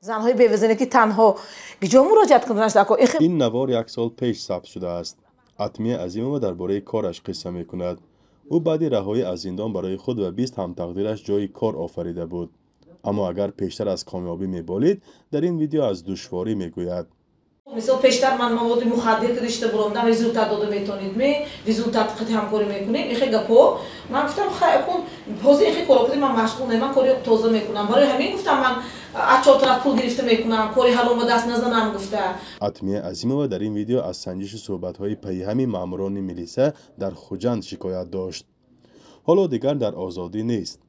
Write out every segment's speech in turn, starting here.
Занҳои бевазане, ки танҳо киҷо муроҷиат кунанд? Ин навор як сол пеш сабт шудааст. Атмия Азимова дар бораи кораш қисса мекунад. Ӯ баъди раҳоӣ аз зиндон барои худ ва 20 ҳамтақдираш ҷойи кор офарида буд. Аммо агар пештар аз комёбӣ меболид, дар ин видео аз душворӣ мегӯяд. Мисол, пештар ман маводи мухаддир гиришта буромдам, результат дода метонид, ме результат қати ҳамкорӣ мекунем, ихе гапо. Ман гуфтам, хай, кун ҳозир ихе коро кунем, ман машғул не, ман кори тоза мекунам. Барои ҳамин гуфтам, ман аз чор тараф пул гирифта мекунам, кори ҳаром ба даст назанам гуфта. Атмия Азимова дар ин видео аз санҷишу суҳбатҳои пайҳами маъмурони милиса дар Хуҷанд шикоят дошт. Ҳоло дигар дар озодӣ нест.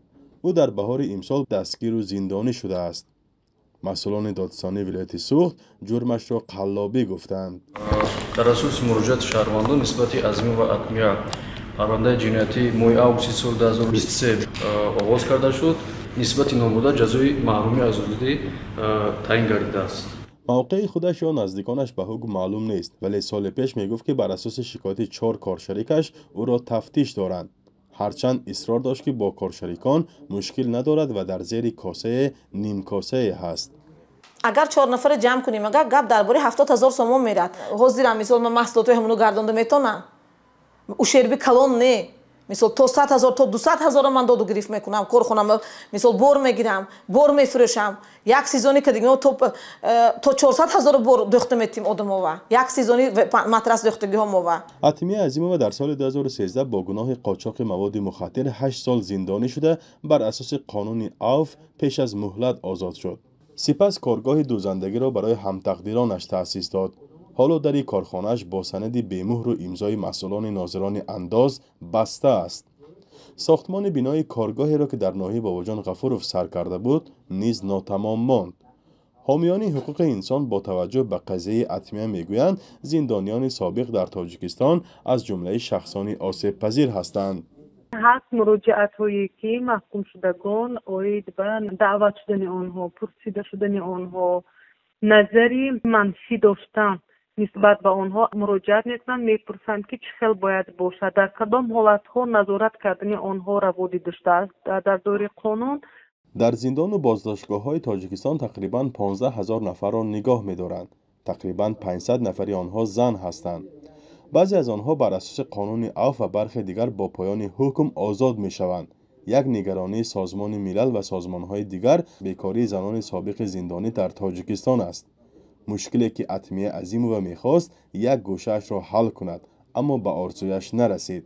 Ӯ дар баҳори имсол дастгиру зиндонӣ шудааст. Масъулони додситонии вилояти Суғд ҷурмашро қаллобӣ гуфтанд. Дар асоси муроҷиати шаҳрвандон нисбати Азимова Атмия парвандаи ҷиноятӣ моҳи августи соли 2023 оғоз карда шуд. Нисбати номбурда ҷазои маҳрумӣ аз озодӣ таъин гардидааст. Мавқеи худаш ё наздиконаш ба ҳукм маълум нест, вале соли пеш мегуфт, ки бар асоси шикояти чор коршарикаш ӯро тафтиш доранд. Ҳарчанд исрор дошт, ки бо коршарикон мушкил надорад ва дар зери косае нимкосае ҳаст. Агар чор нафара ҷамъ кунем, агар гап дар бораи 70 000 сомон мерад. Ҳозирам, мисол, ман маҳсулотҳои ҳамоно гардонда метонам. Ущерби калон не, мисол, то 100 000, то 200 000-ро ман доду гирифт мекунам. Корхонам, мисол, бор мегирам, бор мефурӯшам. Як сезони ка дига то 400 000 бор дӯхта метим одамова, як сезони матрас дӯхтагиҳо мова. Атмия Азимова дар соли 2013 бо гуноҳи қочоқи маводи мухаддир 8 сол зиндонӣ шуда, бар асоси қонуни авф пеш аз муҳлат озод шуд. Сипас коргоҳи дӯзандагиро барои ҳамтақдиронаш таъсис дод. Ҳоло дари корхонааш бо санади бемуҳру имзои масъулони нозирони андоз баста аст. Сохтмони бинои коргоҳеро, ки дар ноҳияи Бобоҷон Ғафуров сар карда буд, низ нотамом монд. Ҳомиёни ҳуқуқи инсон бо таваҷҷӯҳ ба қазияи Атмия мегӯянд, зиндониёни собиқ дар Тоҷикистон аз ҷумлаи шахсони осебпазир ҳастанд. Ҳаст муроҷиатҳое, ки маҳкумшудагон оид ба даъват шудани онҳо, пурсида шудани онҳо, назари манфӣ доштан нисбат ба онҳо муроҷиат мекунанд, мепурсанд, ки чӣ хел бояд бошад, дар кадом ҳолатҳо назорат кардани онҳо раво дида шудааст дар доираи қонун. Дар зиндону боздоштгоҳҳои Тоҷикистон тақрибан 15 ҳазор нафарро нигоҳ медоранд. Тақрибан 500 нафари онҳо зан ҳастанд. Баъзе аз онҳо бар асоси қонуни авф ва бархе дигар бо поёни ҳукм озод мешаванд. Як нигаронии Созмони Милал ва созмонҳои дигар бекории занони собиқи зиндонӣ дар Тоҷикистон аст. Мушкиле, ки Атмия Азимова мехост як гӯшаашро ҳал кунад, аммо ба орзуяш нарасид.